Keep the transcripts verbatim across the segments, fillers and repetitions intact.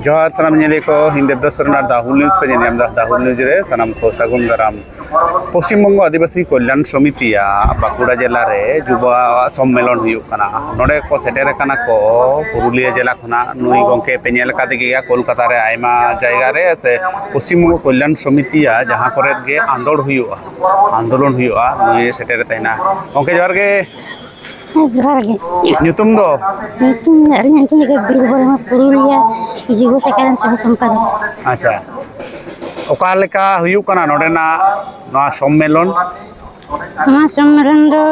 ᱡᱚᱦᱟᱨ ᱥᱟᱱᱟᱢ ᱧᱮᱞᱤᱭᱟᱹ ᱠᱚ, ᱤᱧ ᱫᱮᱵᱫᱟᱥ ᱥᱚᱨᱮᱱ ᱟᱨ ᱫᱟ ᱦᱩᱞ ᱱᱤᱭᱩᱡᱽ ᱯᱮ ᱧᱮᱞ ᱧᱟᱢ ᱮᱫᱟ᱾ ᱫᱟ ᱦᱩᱞ ᱱᱤᱭᱩᱡᱽ ᱨᱮ ᱥᱟᱱᱟᱢ ᱠᱚ ᱥᱟᱹᱜᱩᱱ ᱫᱟᱨᱟᱢ᱾ ᱯᱚᱥᱪᱤᱢ ᱵᱚᱝᱜᱚ ᱟᱹᱫᱤᱵᱟᱹᱥᱤ ᱠᱚᱞᱭᱟᱱ ᱥᱚᱢᱤᱛᱤᱭᱟᱜ ᱵᱟᱸᱠᱩᱲᱟ ᱡᱮᱞᱟ ᱨᱮ ᱡᱩᱵᱟᱣᱟᱜ ᱥᱚᱢᱢᱮᱞᱚᱱ ᱦᱩᱭᱩᱜ ᱠᱟᱱᱟ᱾ ᱱᱚᱰᱮ ᱠᱚ ᱥᱮᱴᱮᱨ ᱟᱠᱟᱱᱟ ᱠᱚ ᱯᱩᱨᱩᱞᱤᱭᱟᱹ ᱡᱮᱞᱟ ᱠᱷᱚᱱᱟᱜ᱾ ᱱᱩᱭ ᱜᱚᱢᱠᱮ ᱯᱮ ᱧᱮᱞ ᱟᱠᱟᱫᱮ ᱜᱮᱭᱟ, ᱠᱳᱞᱠᱟᱛᱟ ᱨᱮ ᱟᱭᱢᱟ ᱡᱟᱭᱜᱟ ᱨᱮ ᱥᱮ ᱯᱚᱥᱪᱤᱢ ᱵᱚᱝᱜᱚ ᱠᱚᱞᱭᱟᱱ ᱥᱚᱢᱤᱛᱤᱭᱟᱜ ᱡᱟᱦᱟᱸ ᱠᱚᱨᱮ ᱜᱮ ᱟᱸᱫᱳᱲ ᱦᱩᱭᱩᱜᱼᱟ, ᱟᱱᱫᱳᱞᱚᱱ ᱦᱩᱭᱩᱜᱼᱟ, ᱱᱩᱭ ᱥᱮᱴᱮᱨ ᱛᱟᱦᱮᱱᱟ᱾ ᱜᱚᱢᱠᱮ ᱡᱚᱦᱟᱨ ᱜᱮ᱾ ᱦᱮᱸ, ᱡᱚᱦᱟᱨ ᱜᱮ᱾ ᱧᱩᱛᱩᱢ ᱫᱚ? ᱧᱩᱛᱩᱢ ᱫᱚ ᱟᱹᱞᱤᱧᱟᱜ ᱧᱩᱛᱩᱢ ᱫᱚ ᱵᱤᱨᱵᱚᱨᱢᱟ, ᱯᱩᱨᱩᱞᱤᱭᱟᱹ ᱡᱩᱵᱚ ᱥᱟᱠᱷᱟ ᱨᱮᱱ ᱥᱚᱦᱚ ᱥᱚᱢᱯᱟᱫᱚᱠ᱾ ᱟᱪᱪᱷᱟ, ᱚᱠᱟ ᱞᱮᱠᱟ ᱦᱩᱭᱩᱜ ᱠᱟᱱᱟ ᱱᱚᱰᱮᱱᱟᱜ ᱱᱚᱣᱟ ᱥᱚᱢᱢᱮᱞᱚᱱ? ᱱᱚᱣᱟ ᱥᱚᱢᱢᱮᱞᱚᱱ ᱫᱚ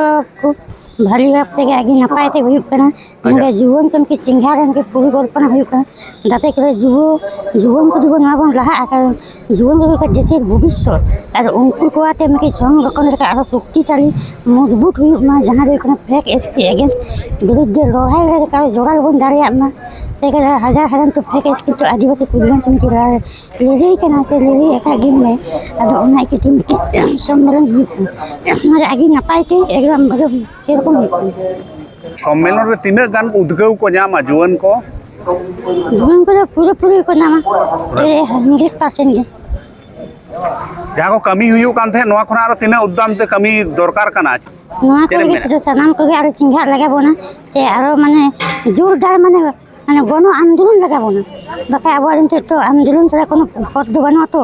ᱠᱷᱩᱵ ᱵᱷᱟᱹᱞᱤ ᱵᱷᱟᱵ ᱛᱮᱜᱮ, ᱟᱹᱰᱤ ᱱᱟᱯᱟᱭ ᱛᱮ ᱦᱩᱭᱩᱜ ᱠᱟᱱᱟ᱾ ᱟᱪᱪᱷᱟ᱾ ᱱᱚᱰᱮ ᱡᱩᱣᱟᱹᱱ ᱠᱚ ᱢᱤᱫᱴᱮᱱ ᱪᱮᱸᱜᱷᱟ ᱨᱮᱱ ᱜᱮ ᱯᱚᱨᱤᱠᱚᱞᱯᱚᱱᱟ ᱦᱩᱭᱩᱜ ᱠᱟᱱᱟ, ᱡᱟᱛᱮ ᱠᱚᱨᱮ ᱡᱩᱣᱟᱹ ᱡᱩᱣᱟᱹᱱ ᱠᱚ ᱡᱩᱣᱟᱹᱱ ᱱᱚᱣᱟ ᱵᱚᱱ ᱞᱟᱦᱟᱜᱼᱟ, ᱠᱟᱨᱚᱱ ᱡᱩᱣᱟᱹᱱ ᱠᱚᱜᱮ ᱠᱚ ᱫᱮᱥᱮᱨ ᱵᱷᱚᱵᱤᱥᱥᱚᱛ᱾ ᱟᱨ ᱩᱱᱠᱩ ᱠᱚ ᱟᱛᱮ ᱢᱤᱫᱴᱮᱱ ᱥᱚᱝᱜᱚᱴᱷᱚᱱ ᱞᱮᱠᱟ ᱟᱨᱚ ᱥᱚᱠᱛᱤᱥᱟᱞᱤ ᱢᱚᱡᱽᱵᱩᱛ ᱦᱩᱭᱩᱜ ᱢᱟ, ᱡᱟᱦᱟᱸ ᱫᱚ ᱦᱩᱭᱩᱜ ᱠᱟᱱᱟ ᱯᱷᱮᱠ ᱮᱥᱯᱤ ᱮᱜᱮᱱᱥᱴ ᱵᱤᱨᱩᱫᱽ ᱨᱮ ᱞᱟᱹᱲᱦᱟᱹᱭ ᱨᱮ ᱠᱟᱨᱚ ᱡᱚᱲᱟᱣ ᱵᱚᱱ ᱫᱟᱲᱮᱭᱟᱜ ᱢᱟ᱾ ᱛᱮᱜᱮ ᱦᱟᱡᱟᱨ ᱦᱟᱡᱟᱨ ᱠᱚ ᱯᱷᱮᱠ ᱮᱥᱯᱤ ᱛᱚ ᱟᱹᱫᱤᱵᱟᱹᱥᱤ ᱠᱚᱞᱭᱟᱱ ᱥᱚᱢᱤᱛᱤ ᱞᱟᱹᱲᱦᱟᱹᱭ ᱠᱟᱱᱟ ᱥᱮ ᱞᱟᱹᱲᱦᱟᱹᱭ ᱟᱠᱟᱫ ᱜᱮ ᱢᱮᱱᱟᱭ᱾ ᱟᱫᱚ ᱚᱱᱟ ᱤᱭᱠᱟᱹᱛᱮ ᱢᱤᱫᱴᱮᱱ ᱥᱚᱢᱢᱮᱞᱚᱱ ᱦᱩᱭᱩᱜ ᱠᱟᱱᱟ, ᱚᱱᱟ ᱨᱮ ᱟᱹᱰᱤ ᱱᱟᱯᱟᱭ ᱛᱮ ᱮᱠᱫᱚᱢ ᱮᱠᱫᱚᱢ ᱥᱮᱨᱚᱠᱚᱢ ᱦᱩᱭᱩᱜ ᱠᱟᱱᱟ᱾ ᱥᱚᱢᱢᱮᱞᱚᱱ ᱨᱮ ᱛᱤᱱᱟᱹᱜ ᱜᱟᱱ ᱩᱫᱽᱜᱟᱹᱣ ᱠᱚ ᱧᱟᱢᱟ ᱡᱩᱣᱟᱹᱱ ᱠᱚ? ᱡᱩᱣᱟᱹᱱ ᱠᱚᱫᱚ ᱯᱩᱨᱟᱹᱯᱩᱨᱤ ᱠᱚ ᱧᱟᱢᱟ, ᱯᱩᱨᱟᱹ ᱦᱟᱱᱰᱨᱮᱰ ᱯᱟᱨᱥᱮᱱᱴ ᱜᱮ᱾ ᱡᱟᱦᱟᱸ ᱠᱚ ᱠᱟᱹᱢᱤ ᱦᱩᱭᱩᱜ ᱠᱟᱱ ᱛᱟᱦᱮᱸᱫ, ᱱᱚᱣᱟ ᱠᱷᱚᱱᱟᱜ ᱟᱨᱚ ᱛᱤᱱᱟᱹᱜ ᱩᱫᱽᱫᱟᱢ ᱛᱮ ᱠᱟᱹᱢᱤ ᱫᱚᱨᱠᱟᱨ ᱠᱟᱱᱟ? ᱱᱚᱣᱟ ᱪᱮᱫ ᱮᱢ ᱠᱚᱜᱮ ᱢᱮᱱᱟ? ᱥᱩᱫᱷᱩ ᱥᱟᱱᱟᱢ ᱠᱚᱜᱮ ᱟᱨᱚ ᱪᱮᱸᱜᱷᱟᱜ ᱞᱟᱜᱟᱣ ᱵᱚᱱᱟ, ᱥᱮ ᱟᱨᱚ ᱢᱟᱱᱮ ᱡᱳᱨᱫᱟᱨ ᱢᱟᱱᱮ, ᱢᱟᱱᱮ ᱜᱚᱱᱚ ᱟᱱᱫᱳᱞᱚᱱ ᱞᱟᱜᱟᱣ ᱵᱚᱱᱟ, ᱵᱟᱠᱷᱟᱡ ᱟᱵᱚᱣᱟᱜ ᱱᱤᱛᱚᱜ ᱛᱚ ᱟᱱᱫᱳᱞᱚᱱ ᱪᱷᱟᱲᱟ ᱠᱳᱱᱳ ᱯᱚᱫ ᱫᱚ ᱵᱟᱹᱱᱩᱜᱼᱟ ᱛᱚ᱾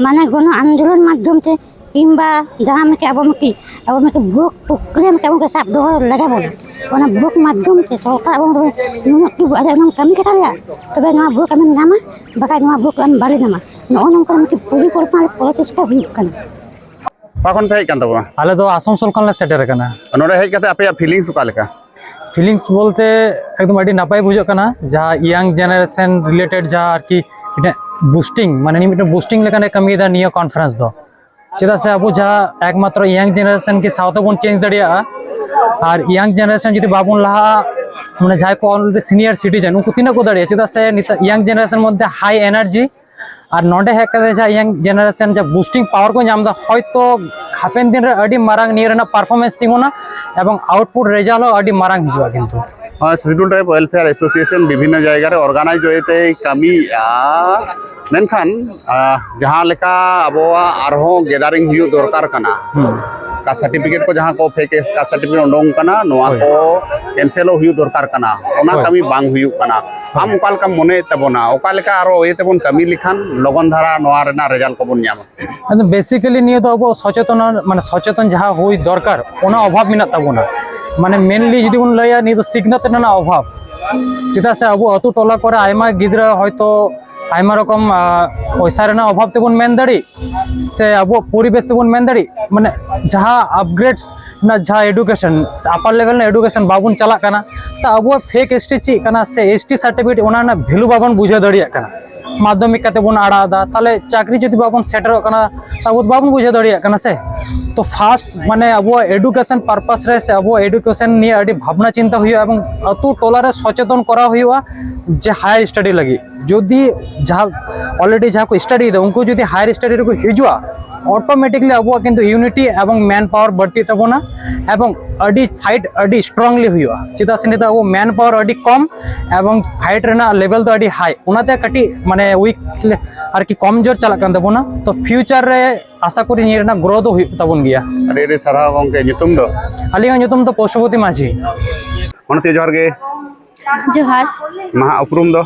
ᱢᱟᱱᱮ ᱜᱚᱱᱚ ᱟᱱᱫᱳᱞᱚᱱ ᱢᱟᱫᱽᱫᱷᱚᱢ ᱛᱮ ᱠᱤᱝᱵᱟ ᱡᱟᱦᱟᱸ ᱢᱤᱫᱴᱮᱡ ᱟᱵᱚ ᱢᱤᱫᱴᱤᱡ, ᱟᱵᱚ ᱢᱤᱫᱴᱮᱡ ᱵᱷᱳᱜᱽ ᱯᱨᱚᱠᱨᱤᱭᱟ ᱢᱤᱫᱴᱮᱡ ᱟᱵᱚ ᱥᱟᱵ ᱫᱚᱦᱚ ᱞᱟᱜᱟᱣ ᱵᱚᱱᱟ᱾ ᱚᱱᱟ ᱵᱷᱳᱜᱽ ᱢᱟᱫᱽᱫᱷᱚᱢ ᱛᱮ ᱥᱚᱨᱠᱟᱨ ᱟᱵᱚ ᱱᱩᱱᱟᱹᱜ ᱠᱚ ᱟᱞᱮ ᱱᱚᱣᱟ ᱠᱟᱹᱢᱤ ᱠᱟᱛᱟ ᱞᱮᱭᱟ, ᱛᱚᱵᱮ ᱱᱚᱣᱟ ᱵᱷᱳᱜᱽ ᱟᱢᱮᱢ ᱧᱟᱢᱟ, ᱵᱟᱠᱷᱟᱡ ᱱᱚᱣᱟ ᱵᱷᱳᱜᱽ ᱟᱢ ᱵᱟᱞᱮ ᱧᱟᱢᱟ᱾ ᱱᱚᱜᱼᱚ ᱱᱚᱝᱠᱟᱱ ᱢᱤᱫᱴᱤᱡ ᱯᱚᱨᱤᱠᱚᱞᱯᱚᱱᱟ ᱨᱮ ᱯᱨᱚᱪᱮᱥᱴᱟ ᱦᱩᱭᱩᱜ ᱠᱟᱱᱟ᱾ ᱚᱠᱟ ᱠᱷᱚᱱ ᱯᱮ ᱦᱮᱡ ᱠᱟᱱ ᱛᱟᱵᱚᱱᱟ? ᱟᱞᱮ ᱫᱚ ᱟᱥᱟᱱᱥᱳᱞ ᱠᱷᱚᱱ ᱞᱮ ᱥᱮᱴᱮᱨ ᱟᱠᱟᱱᱟ᱾ ᱱᱚᱰᱮ ᱦᱮᱡ ᱠᱟᱛᱮ ᱟᱯᱮᱭᱟᱜ ᱯᱷᱤᱞᱤᱝᱥ ᱚᱠᱟ ᱞᱮᱠᱟ? ᱯᱷᱤᱞᱤᱝᱥ ᱵᱚᱞᱛᱮ ᱮᱠᱫᱚᱢ ᱟᱹᱰᱤ ᱱᱟᱯᱟᱭ ᱵᱩᱡᱷᱟᱹᱜ ᱠᱟᱱᱟ, ᱡᱟᱦᱟᱸ ᱤᱭᱟᱝ ᱡᱮᱱᱟᱨᱮᱥᱚᱱ ᱨᱤᱞᱮᱴᱮᱰ ᱡᱟᱦᱟᱸ ᱟᱨᱠᱤ ᱢᱤᱫᱴᱮᱱ ᱵᱩᱥᱴᱤᱝ, ᱢᱟᱱᱮ ᱱᱤᱭᱟᱹ ᱢᱤᱫᱴᱮᱱ ᱵᱩᱥᱴᱤᱝ ᱞᱮᱠᱟᱱᱮ ᱠᱟᱹᱢᱤᱭᱮᱫᱟ ᱱᱤᱭᱟᱹ ᱠᱚᱱᱯᱷᱟᱨᱮᱱᱥ ᱫᱚ᱾ ᱪᱮᱫᱟᱜ ᱥᱮ ᱟᱵᱚ ᱡᱟᱦᱟᱸ ᱮᱠᱢᱟᱛᱨᱚ ᱤᱭᱟᱝ ᱡᱮᱱᱟᱨᱮᱥᱚᱱ ᱜᱮ ᱥᱟᱶᱛᱟ ᱵᱚᱱ ᱪᱮᱧᱡᱽ ᱫᱟᱲᱮᱭᱟᱜᱼᱟ, ᱟᱨ ᱤᱭᱟᱝ ᱡᱮᱱᱟᱨᱮᱥᱚᱱ ᱡᱩᱫᱤ ᱵᱟᱵᱚᱱ ᱞᱟᱦᱟᱜᱼᱟ, ᱢᱟᱱᱮ ᱡᱟᱦᱟᱸᱭ ᱠᱚ ᱚᱞᱨᱮᱰᱤ ᱥᱤᱱᱤᱭᱟᱨ ᱥᱤᱴᱤᱡᱮᱱ, ᱩᱱᱠᱩ ᱛᱤᱱᱟᱹᱜ ᱠᱚ ᱫᱟᱲᱮᱭᱟᱜᱼᱟ? ᱪᱮᱫᱟᱜ ᱥᱮ ᱱᱤᱛᱚᱜ ᱤᱭᱟᱝ ᱡᱮᱱᱟᱨᱮᱥᱚᱱ ᱢᱚᱫᱽᱫᱷᱮ ᱦᱟᱭ ᱮᱱᱟᱨᱡᱤ, ᱟᱨ ᱱᱚᱰᱮ ᱦᱮᱡ ᱠᱟᱛᱮ ᱡᱟᱦᱟᱸ ᱤᱭᱟᱝ ᱡᱮᱱᱟᱨᱮᱥᱚᱱ ᱡᱟᱦᱟᱸ ᱵᱩᱥᱴᱤᱝ ᱯᱟᱣᱟᱨ ᱠᱚ ᱧᱟᱢ ᱮᱫᱟ, ᱦᱚᱭᱛᱳ ᱦᱟᱯᱮᱱ ᱫᱤᱱ ᱨᱮ ᱟᱹᱰᱤ ᱢᱟᱨᱟᱝ ᱱᱤᱭᱟᱹ ᱨᱮᱱᱟᱜ ᱯᱟᱨᱯᱷᱚᱨᱢᱮᱱᱥ ᱛᱤᱸᱜᱩᱱᱟ ᱮᱵᱚᱝ ᱟᱣᱩᱴᱯᱩᱴ ᱨᱮᱡᱟᱞᱴ ᱦᱚᱸ ᱟᱹᱰᱤ ᱢᱟᱨᱟᱝ ᱦᱤᱡᱩᱜᱼᱟ᱾ ᱠᱤᱱᱛᱩ ᱦᱳᱭ, ᱥᱤᱰᱩᱞ ᱴᱨᱟᱭᱤᱵᱽ ᱳᱭᱮᱞᱯᱷᱮᱭᱟᱨ ᱮᱥᱳᱥᱤᱭᱮᱥᱚᱱ ᱵᱤᱵᱷᱤᱱᱱᱚ ᱡᱟᱭᱜᱟ ᱨᱮ ᱚᱨᱜᱟᱱᱟᱭᱤᱡᱽ ᱦᱚᱭᱛᱮᱭ ᱠᱟᱹᱢᱤᱭᱮᱫᱼᱟ, ᱢᱮᱱᱠᱷᱟᱱ ᱟᱦ, ᱡᱟᱦᱟᱸ ᱞᱮᱠᱟ ᱟᱵᱚᱣᱟᱜ ᱟᱨᱦᱚᱸ ᱜᱮᱫᱟᱨᱤᱝ ᱦᱩᱭᱩᱜ ᱫᱚᱨᱠᱟᱨ ᱠᱟᱱᱟ, ᱦᱩᱸ᱾ ᱠᱟᱥᱴ ᱥᱟᱨᱴᱤᱯᱷᱤᱠᱮᱴ ᱠᱚ ᱡᱟᱦᱟᱸ ᱠᱚ ᱯᱷᱮᱠ ᱠᱟᱥᱴ ᱥᱟᱨᱴᱤᱯᱷᱤᱠᱮᱴ ᱩᱰᱩᱝ ᱠᱟᱱᱟ, ᱱᱚᱣᱟ ᱦᱳᱭ᱾ ᱠᱚ ᱠᱮᱱᱥᱮᱞᱚᱜ ᱦᱩᱭᱩᱜ ᱫᱚᱨᱠᱟᱨ ᱠᱟᱱᱟ, ᱚᱱᱟ ᱦᱳᱭ᱾ ᱠᱟᱹᱢᱤ ᱵᱟᱝ ᱦᱩᱭᱩᱜ ᱠᱟᱱᱟ᱾ ᱦᱳᱭ᱾ ᱟᱢ ᱚᱠᱟ ᱞᱮᱠᱟᱢ ᱢᱚᱱᱮᱭᱮᱫ ᱛᱟᱵᱚᱱᱟ, ᱚᱠᱟ ᱞᱮᱠᱟ ᱟᱨᱚ ᱤᱭᱟᱹ ᱛᱮᱵᱚᱱ ᱠᱟᱹᱢᱤ ᱞᱮᱠᱷᱟᱱ ᱞᱚᱜᱚᱱ ᱫᱷᱟᱨᱟ ᱱᱚᱣᱟ ᱨᱮᱱᱟᱜ ᱨᱮᱡᱟᱞᱴ ᱠᱚᱵᱚᱱ ᱧᱟᱢᱟ? ᱟᱫᱚ ᱵᱮᱥᱤᱠᱟᱞᱤ ᱱᱤᱭᱟᱹ ᱫᱚ ᱟᱵᱚ ᱥᱚᱪᱮᱛᱚᱱ, ᱢᱟᱱᱮ ᱥᱚᱪᱮᱛᱚᱱ ᱡᱟᱦᱟᱸ ᱦᱩᱭ ᱫᱚᱨᱠᱟᱨ, ᱚᱱᱟ ᱚᱵᱷᱟᱵᱽ ᱢᱮᱱᱟᱜ ᱛᱟᱵᱚᱱᱟ᱾ ᱢᱟᱱᱮ ᱢᱮᱱᱞᱤ ᱡᱩᱫᱤ ᱵᱚᱱ ᱞᱟᱹᱭᱟ, ᱱᱤᱭᱟᱹ ᱫᱚ ᱥᱤᱠᱷᱱᱟᱹᱛ ᱨᱮᱱᱟᱜ ᱚᱵᱷᱟᱵᱽ᱾ ᱪᱮᱫᱟᱜ ᱥᱮ ᱟᱵᱚ ᱟᱛᱳ ᱴᱚᱞᱟ ᱠᱚᱨᱮ ᱟᱭᱢᱟ ᱜᱤᱫᱽᱨᱟᱹ ᱦᱚᱭᱛᱳ ᱟᱭᱢᱟ ᱨᱚᱠᱚᱢ, ᱟᱸ, ᱯᱚᱭᱥᱟ ᱨᱮᱱᱟᱜ ᱚᱵᱷᱟᱵᱽ ᱛᱮᱵᱚᱱ ᱢᱮᱱ ᱫᱟᱲᱮᱜ, ᱥᱮ ᱟᱵᱚᱣᱟᱜ ᱯᱚᱨᱤᱵᱮᱥ ᱛᱮᱵᱚᱱ ᱢᱮᱱ ᱫᱟᱲᱮᱜ, ᱢᱟᱱᱮ ᱡᱟᱦᱟᱸ ᱟᱯᱜᱨᱮᱰ ᱨᱮᱱᱟᱜ ᱡᱟᱦᱟᱸ ᱮᱰᱩᱠᱮᱥᱚᱱ, ᱟᱯᱟᱨ ᱞᱮᱵᱮᱞ ᱨᱮᱱᱟᱜ ᱮᱰᱩᱠᱮᱥᱚᱱ ᱵᱟᱵᱚᱱ ᱪᱟᱞᱟᱜ ᱠᱟᱱᱟ, ᱛᱚ ᱟᱵᱚᱣᱟᱜ ᱯᱷᱮᱠ ᱮᱥ ᱴᱤ ᱪᱮᱫ ᱠᱟᱱᱟ ᱥᱮ ᱮᱥ ᱴᱤ ᱥᱟᱨᱴᱤᱯᱷᱤᱠᱮᱴ, ᱚᱱᱟ ᱨᱮᱱᱟᱜ ᱵᱷᱮᱞᱩ ᱵᱟᱵᱚᱱ ᱵᱩᱡᱷᱟᱹᱣ ᱫᱟᱲᱮᱭᱟᱜ ᱠᱟᱱᱟ᱾ ᱢᱟᱫᱽᱫᱷᱚᱢᱤᱠ ᱠᱟᱛᱮ ᱵᱚᱱ ᱟᱲᱟᱜ ᱮᱫᱟ, ᱛᱟᱦᱚᱞᱮ ᱪᱟᱹᱠᱨᱤ ᱡᱩᱫᱤ ᱵᱟᱵᱚᱱ ᱥᱮᱴᱮᱨᱚᱜ ᱠᱟᱱᱟ, ᱛᱚ ᱟᱵᱚ ᱫᱚ ᱵᱟᱵᱚᱱ ᱵᱩᱡᱷᱟᱹᱣ ᱫᱟᱲᱮᱭᱟᱜ ᱠᱟᱱᱟ ᱥᱮ᱾ ᱛᱚ ᱯᱷᱟᱥᱴ ᱢᱟᱱᱮ ᱟᱵᱚᱣᱟᱜ ᱮᱰᱩᱠᱮᱥᱚᱱ ᱯᱟᱨᱯᱟᱥ ᱨᱮ ᱥᱮ ᱟᱵᱚᱣᱟᱜ ᱮᱰᱩᱠᱮᱥᱚᱱ ᱱᱤᱭᱮ ᱟᱹᱰᱤ ᱵᱷᱟᱵᱽᱱᱟ ᱪᱤᱱᱛᱟ ᱦᱩᱭᱩᱜᱼᱟ ᱮᱵᱚᱝ ᱟᱛᱳ ᱴᱚᱞᱟ ᱨᱮ ᱥᱚᱪᱮᱛᱚᱱ ᱠᱚᱨᱟᱣ ᱦᱩᱭᱩᱜᱼᱟ ᱡᱮ ᱦᱟᱭᱟᱨ ᱥᱴᱟᱰᱤ ᱞᱟᱹᱜᱤᱫ᱾ ᱡᱩᱫᱤ ᱡᱟᱦᱟᱸ ᱚᱞᱨᱮᱰᱤ ᱡᱟᱦᱟᱸ ᱠᱚ ᱥᱴᱟᱰᱤᱭᱮᱫᱟ, ᱩᱱᱠᱩ ᱡᱩᱫᱤ ᱦᱟᱭᱟᱨ ᱥᱴᱟᱰᱤ ᱨᱮᱠᱚ ᱦᱤᱡᱩᱜᱼᱟ, ᱚᱴᱳᱢᱮᱴᱤᱠᱞᱤ ᱟᱵᱚᱣᱟᱜ ᱠᱤᱱᱛᱩ ᱤᱭᱩᱱᱤᱴᱤ ᱮᱵᱚᱝ ᱢᱮᱱ ᱯᱟᱣᱟᱨ ᱵᱟᱹᱲᱛᱤᱜ ᱛᱟᱵᱚᱱᱟ ᱮᱵᱚᱝ ᱟᱹᱰᱤ ᱯᱷᱟᱭᱤᱴ ᱟᱹᱰᱤ ᱥᱴᱨᱚᱝᱞᱤ ᱦᱩᱭᱩᱜᱼᱟ᱾ ᱪᱮᱫᱟᱜ ᱥᱮ ᱱᱤᱛᱚᱜ ᱟᱵᱚ ᱢᱮᱱ ᱯᱟᱣᱟᱨ ᱟᱹᱰᱤ ᱠᱚᱢ ᱮᱵᱚᱝ ᱯᱷᱟᱭᱤᱴ ᱨᱮᱱᱟᱜ ᱞᱮᱵᱮᱞ ᱫᱚ ᱟᱹᱰᱤ ᱦᱟᱭ, ᱚᱱᱟᱛᱮ ᱠᱟᱹᱴᱤᱡ ᱢᱟᱱᱮ ᱩᱭᱤᱠ ᱟᱨᱠᱤ ᱠᱚᱢᱡᱳᱨ ᱪᱟᱞᱟᱜ ᱠᱟᱱ ᱛᱟᱵᱚᱱᱟ᱾ ᱛᱚ ᱯᱷᱤᱭᱩᱪᱟᱨ ᱨᱮ ᱟᱥᱟ ᱠᱚᱨᱤ ᱱᱤᱭᱟᱹ ᱨᱮᱱᱟᱜ ᱜᱨᱳᱛᱷ ᱫᱚ ᱦᱩᱭᱩᱜ ᱛᱟᱵᱚᱱ ᱜᱮᱭᱟ᱾ ᱟᱹᱰᱤ ᱟᱹᱰᱤ ᱥᱟᱨᱦᱟᱣ ᱜᱚᱢᱠᱮ᱾ ᱧᱩᱛᱩᱢ ᱫᱚ? ᱟᱹᱞᱤᱧᱟᱜ ᱧᱩᱛᱩᱢ ᱫᱚ ᱯᱚᱥᱩᱯᱚᱛᱤ ᱢᱟᱹᱡᱷᱤ᱾ ᱢᱟᱱᱚᱛᱤᱭᱟᱹ, ᱡᱚᱦᱟᱨ ᱜᱮ᱾ ᱡᱚᱦᱟᱨ᱾ ᱢᱟ ᱦᱟᱸᱜ, ᱩᱯᱨᱩᱢ ᱫᱚ?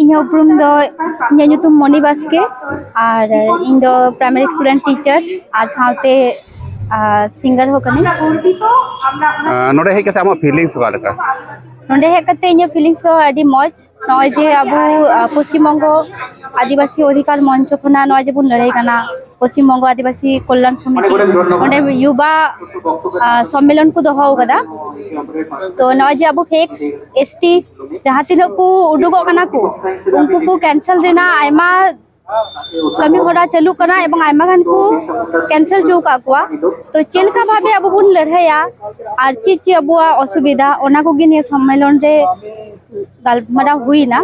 ᱤᱧᱟᱹᱜ ᱩᱯᱨᱩᱢ ᱫᱚ, ᱤᱧᱟᱹᱜ ᱧᱩᱛᱩᱢ ᱢᱚᱱᱤ ᱵᱟᱥᱠᱮ, ᱟᱨ ᱤᱧ ᱫᱚ ᱯᱨᱟᱭᱢᱟᱨᱤ ᱥᱠᱩᱞ ᱨᱮᱱ ᱴᱤᱪᱟᱨ ᱟᱨ ᱥᱟᱶᱛᱮ, ᱟᱨ, ᱥᱤᱝᱜᱟᱨ ᱦᱚᱸ ᱠᱟᱹᱱᱟᱹᱧ᱾ ᱟᱸ, ᱱᱚᱰᱮ ᱦᱮᱡ ᱠᱟᱛᱮ ᱟᱢᱟᱜ ᱯᱷᱤᱞᱤᱝᱥ ᱚᱠᱟ ᱞᱮᱠᱟ? ᱱᱚᱰᱮ ᱦᱮᱡ ᱠᱟᱛᱮ ᱤᱧᱟᱹᱜ ᱯᱷᱤᱞᱤᱝᱥ ᱫᱚ ᱟᱹᱰᱤ ᱢᱚᱡᱽ᱾ ᱱᱚᱜᱼᱚᱭ ᱡᱮ ᱟᱵᱚ, ᱟᱸ, ᱯᱚᱥᱪᱤᱢ ᱵᱚᱝᱜᱚ ᱟᱹᱫᱤᱵᱟᱹᱥᱤ ᱚᱫᱷᱤᱠᱟᱨ ᱢᱚᱧᱪᱚ ᱠᱷᱚᱱᱟᱜ ᱱᱚᱜᱼᱚᱭ ᱡᱮᱵᱚᱱ ᱞᱟᱹᱲᱦᱟᱹᱭ ᱠᱟᱱᱟ, ᱯᱚᱥᱪᱤᱢ ᱵᱚᱝᱜᱚ ᱟᱹᱫᱤᱵᱟᱹᱥᱤ ᱠᱚᱞᱭᱟᱱ ᱥᱚᱢᱤᱛᱤ, ᱚᱸᱰᱮ ᱭᱩᱵᱟ, ᱟᱸ, ᱥᱚᱢᱢᱮᱞᱚᱱ ᱠᱚ ᱫᱚᱦᱚ ᱟᱠᱟᱫᱟ᱾ ᱛᱚ ᱱᱚᱜᱼᱚᱭ ᱡᱮ ᱟᱵᱚ ᱯᱷᱮᱠ ᱮᱥ ᱴᱤ ᱡᱟᱦᱟᱸ ᱛᱤᱱᱟᱹᱜ ᱠᱚ ᱩᱰᱩᱠᱚᱜ ᱠᱟᱱᱟ ᱠᱚ, ᱩᱱᱠᱩ ᱠᱚ ᱠᱮᱱᱥᱮᱞ ᱨᱮᱱᱟᱜ ᱟᱭᱢᱟ ᱠᱟᱹᱢᱤ ᱦᱚᱨᱟ ᱪᱟᱹᱞᱩᱜ ᱠᱟᱱᱟ ᱮᱵᱚᱝ ᱟᱭᱢᱟ ᱜᱟᱱ ᱠᱚ ᱠᱮᱱᱥᱮᱞ ᱦᱚᱪᱚ ᱟᱠᱟᱫ ᱠᱚᱣᱟ᱾ ᱛᱚ ᱪᱮᱫ ᱞᱮᱠᱟ ᱵᱷᱟᱵᱮ ᱟᱵᱚ ᱵᱚᱱ ᱞᱟᱹᱲᱦᱟᱹᱭᱟ ᱟᱨ ᱪᱮᱫ ᱪᱮᱫ ᱟᱵᱚᱣᱟᱜ ᱚᱥᱩᱵᱤᱫᱷᱟ, ᱚᱱᱟ ᱠᱚᱜᱮ ᱱᱤᱭᱟᱹ ᱥᱚᱢᱢᱮᱞᱚᱱ ᱨᱮ ᱜᱟᱞᱢᱟᱨᱟᱣ ᱦᱩᱭᱱᱟ᱾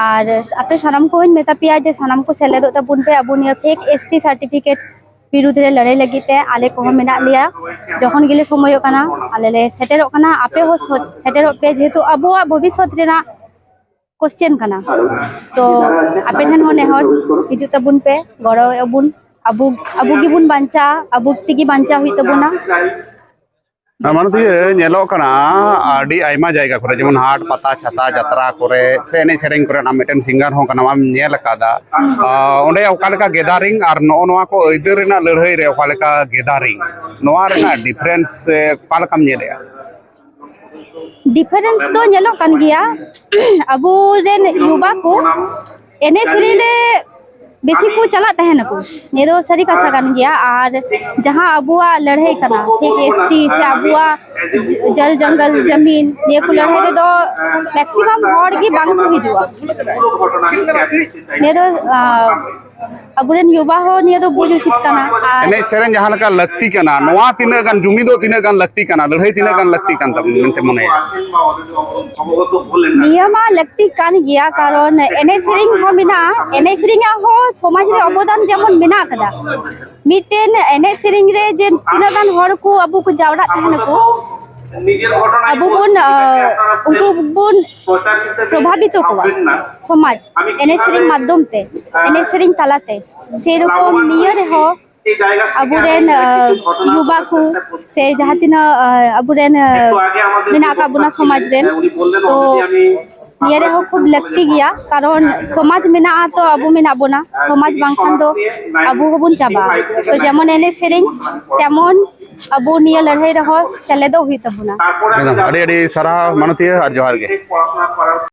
ᱟᱨ ᱟᱯᱮ ᱥᱟᱱᱟᱢ ᱠᱚᱦᱚᱧ ᱢᱮᱛᱟ ᱯᱮᱭᱟ ᱡᱮ ᱥᱟᱱᱟᱢ ᱠᱚ ᱥᱮᱞᱮᱫᱚᱜ ᱛᱟᱵᱚᱱ ᱯᱮ ᱟᱵᱚ ᱱᱤᱭᱟᱹ ᱯᱷᱮᱠ ᱮᱥ ᱴᱤ ᱥᱟᱨᱴᱤᱯᱷᱤᱠᱮᱴ ᱵᱤᱨᱩᱫᱷ ᱨᱮ ᱞᱟᱹᱲᱦᱟᱹᱭ ᱞᱟᱹᱜᱤᱫ ᱛᱮ ᱟᱞᱮ ᱠᱚᱦᱚᱸ ᱢᱮᱱᱟᱜ ᱞᱮᱭᱟ᱾ ᱡᱚᱠᱷᱚᱱ ᱜᱮᱞᱮ ᱥᱚᱢᱚᱭᱚᱜ ᱠᱟᱱᱟ, ᱟᱞᱮ ᱞᱮ ᱥᱮᱴᱮᱨᱚᱜ ᱠᱟᱱᱟ᱾ ᱟᱯᱮ ᱦᱚᱸ ᱥᱚ- ᱥᱮᱴᱮᱨᱚᱜ ᱯᱮ, ᱡᱮᱦᱮᱛᱩ ᱟᱵᱚᱣᱟᱜ ᱵᱷᱚᱵᱤᱥᱥᱚᱛ ᱨᱮᱱᱟᱜ ᱠᱚᱥᱪᱮᱱ ᱠᱟᱱᱟ᱾ ᱛᱚ ᱟᱯᱮ ᱴᱷᱮᱱ ᱦᱚᱸ ᱱᱮᱦᱚᱨ, ᱦᱤᱡᱩᱜ ᱛᱟᱵᱚᱱ ᱯᱮ, ᱜᱚᱲᱚ ᱟᱵᱚᱱ᱾ ᱟᱵᱚ ᱟᱵᱚ ᱜᱮᱵᱚᱱ ᱵᱟᱧᱪᱟᱜᱼᱟ, ᱟᱵᱚ ᱛᱮᱜᱮ ᱵᱟᱧᱪᱟᱣ ᱦᱩᱭᱩᱜ ᱛᱟᱵᱚᱱᱟ᱾ ᱢᱟᱱᱚᱛᱤᱭᱟᱹ, ᱧᱮᱞᱚᱜ ᱠᱟᱱᱟ ᱟᱹᱰᱤ ᱟᱭᱢᱟ ᱡᱟᱭᱜᱟ ᱠᱚᱨᱮ, ᱡᱮᱢᱚᱱ ᱦᱟᱴ, ᱯᱟᱛᱟ, ᱪᱷᱟᱛᱟ, ᱡᱟᱛᱨᱟ ᱠᱚᱨᱮ ᱥᱮ ᱮᱱᱮᱡ ᱥᱮᱨᱮᱧ ᱠᱚᱨᱮ ᱟᱢ ᱢᱤᱫᱴᱮᱱ ᱥᱤᱝᱜᱟᱨ ᱦᱚᱸ ᱠᱟᱱᱟᱢ, ᱟᱢ ᱧᱮᱞ ᱟᱠᱟᱫᱟ᱾ ᱟᱸ, ᱚᱸᱰᱮ ᱚᱠᱟ ᱞᱮᱠᱟ ᱜᱮᱫᱟᱨᱤᱝ ᱟᱨ ᱱᱚᱜᱼᱚ ᱱᱚᱣᱟ ᱠᱚ ᱟᱹᱭᱫᱟᱹᱨ ᱨᱮᱱᱟᱜ ᱞᱟᱹᱲᱦᱟᱹᱭ ᱨᱮ ᱚᱠᱟ ᱞᱮᱠᱟ ᱜᱮᱫᱟᱨᱤᱝ, ᱱᱚᱣᱟ ᱨᱮᱱᱟᱜ ᱰᱤᱯᱷᱟᱨᱮᱱᱥ ᱥᱮ ᱚᱠᱟ ᱞᱮᱠᱟᱢ ᱧᱮᱞᱮᱫᱼᱟ? ᱰᱤᱯᱷᱟᱨᱮᱱᱥ ᱫᱚ ᱧᱮᱞᱚᱜ ᱠᱟᱱ ᱜᱮᱭᱟ᱾ ᱟᱵᱚᱨᱮᱱ ᱭᱩᱵᱟ ᱠᱚ ᱮᱱᱮᱡ ᱥᱮᱨᱮᱧ ᱨᱮ ᱵᱮᱥᱤ ᱠᱚ ᱪᱟᱞᱟᱜ ᱛᱟᱦᱮᱱᱟᱠᱚ, ᱱᱤᱭᱟᱹ ᱫᱚ ᱥᱟᱹᱨᱤ ᱠᱟᱛᱷᱟ ᱠᱟᱱ ᱜᱮᱭᱟ᱾ ᱟᱨ ᱡᱟᱦᱟᱸ ᱟᱵᱚᱣᱟᱜ ᱞᱟᱹᱲᱦᱟᱹᱭ ᱠᱟᱱᱟ, ᱴᱷᱤᱠ ᱮᱥ ᱴᱤ ᱥᱮ ᱟᱵᱚᱣᱟᱜ ᱡᱚᱞ ᱡᱚᱝᱜᱚᱞ ᱡᱟᱢᱤᱱ, ᱱᱤᱭᱟᱹ ᱠᱚ ᱞᱟᱹᱲᱦᱟᱹᱭ ᱨᱮᱫᱚ ᱢᱮᱠᱥᱤᱢᱟᱢ ᱦᱚᱲ ᱜᱮ ᱵᱟᱝ ᱠᱚ ᱦᱤᱡᱩᱜᱼᱟ᱾ ᱱᱤᱭᱟᱹ ᱫᱚ ᱟᱵᱚᱨᱮᱱ ᱭᱩᱵᱟ ᱦᱚᱸ ᱱᱤᱭᱟᱹ ᱫᱚ ᱵᱩᱡᱽ ᱩᱪᱤᱛ ᱠᱟᱱᱟ᱾ ᱟᱨ ᱮᱱᱮᱡ ᱥᱮᱨᱮᱧ ᱡᱟᱦᱟᱸ ᱞᱮᱠᱟ ᱞᱟᱹᱠᱛᱤ ᱠᱟᱱᱟ, ᱱᱚᱣᱟ ᱛᱤᱱᱟᱹᱜ ᱜᱟᱱ ᱡᱩᱢᱤᱫᱚᱜ ᱛᱤᱱᱟᱹᱜ ᱜᱟᱱ ᱞᱟᱹᱠᱛᱤ ᱠᱟᱱᱟ, ᱞᱟᱹᱲᱦᱟᱹᱭ ᱛᱤᱱᱟᱹᱜ ᱜᱟᱱ ᱞᱟᱹᱠᱛᱤ ᱠᱟᱱ ᱛᱟᱵᱚᱱᱟ ᱢᱮᱱᱛᱮ ᱢᱚᱱᱮᱭᱟ? ᱱᱤᱭᱟᱹ ᱢᱟ ᱞᱟᱹᱠᱛᱤ ᱠᱟᱱ ᱜᱮᱭᱟ, ᱠᱟᱨᱚᱱ ᱮᱱᱮᱡ ᱥᱮᱨᱮᱧ ᱦᱚᱸ ᱢᱮᱱᱟᱜᱼᱟ, ᱮᱱᱮᱡ ᱥᱮᱨᱮᱧᱟᱜ ᱦᱚᱸ ᱥᱚᱢᱟᱡᱽ ᱨᱮ ᱚᱵᱚᱫᱟᱱ ᱡᱮᱢᱚᱱ ᱢᱮᱱᱟᱜ ᱟᱠᱟᱫᱟ᱾ ᱢᱤᱫᱴᱮᱱ ᱮᱱᱮᱡ ᱥᱮᱨᱮᱧ ᱨᱮ ᱡᱮ ᱛᱤᱱᱟᱹᱜ ᱜᱟᱱ ᱦᱚᱲ ᱠᱚ ᱟᱵᱚ ᱠᱚ ᱡᱟᱣᱨᱟᱜ ᱛᱟᱦᱮᱱᱟᱠᱚ, ᱟᱵᱚ ᱵᱚᱱ ᱩᱱᱠᱩ ᱵᱚᱱ ᱯᱨᱚᱵᱷᱟᱵᱤᱛᱚ ᱠᱚᱣᱟ ᱥᱚᱢᱟᱡᱽ ᱮᱱᱮᱡ ᱥᱮᱨᱮᱧ ᱢᱟᱫᱽᱫᱷᱚᱢ ᱛᱮ, ᱮᱱᱮᱡ ᱥᱮᱨᱮᱧ ᱛᱟᱞᱟᱛᱮ᱾ ᱥᱮᱨᱚᱠᱚᱢ ᱱᱤᱭᱟᱹ ᱨᱮᱦᱚᱸ ᱟᱵᱚᱨᱮᱱ ᱭᱩᱵᱟ ᱠᱚ ᱥᱮ ᱡᱟᱦᱟᱸ ᱛᱤᱱᱟᱹᱜ ᱟᱵᱚᱨᱮᱱ ᱢᱮᱱᱟᱜ ᱟᱠᱟᱫ ᱵᱚᱱᱟ ᱥᱚᱢᱟᱡᱽ ᱨᱮᱱ, ᱛᱚ ᱱᱤᱭᱟᱹ ᱨᱮᱦᱚᱸ ᱠᱷᱩᱵ ᱞᱟᱹᱠᱛᱤ ᱜᱮᱭᱟ, ᱠᱟᱨᱚᱱ ᱥᱚᱢᱟᱡᱽ ᱢᱮᱱᱟᱜᱼᱟ ᱛᱚ ᱟᱵᱚ ᱢᱮᱱᱟᱜ ᱵᱚᱱᱟ, ᱥᱚᱢᱟᱡᱽ ᱵᱟᱝᱠᱷᱟᱱ ᱫᱚ ᱟᱵᱚ ᱦᱚᱸᱵᱚᱱ ᱪᱟᱵᱟᱜᱼᱟ᱾ ᱛᱚ ᱡᱮᱢᱚᱱ ᱮᱱᱮᱡ ᱥᱮᱨᱮᱧ, ᱛᱮᱢᱚᱱ ᱟᱵᱚ ᱱᱤᱭᱟᱹ ᱞᱟᱹᱲᱦᱟᱹᱭ ᱨᱮᱦᱚᱸ ᱥᱮᱞᱮᱫᱚᱜ ᱦᱩᱭᱩᱜ ᱛᱟᱵᱚᱱᱟ᱾ ᱮᱠᱫᱚᱢ, ᱟᱹᱰᱤ ᱟᱹᱰᱤ ᱥᱟᱨᱦᱟᱣ ᱢᱟᱱᱚᱛᱤᱭᱟᱹ, ᱟᱨ ᱡᱚᱦᱟᱨ ᱜᱮ᱾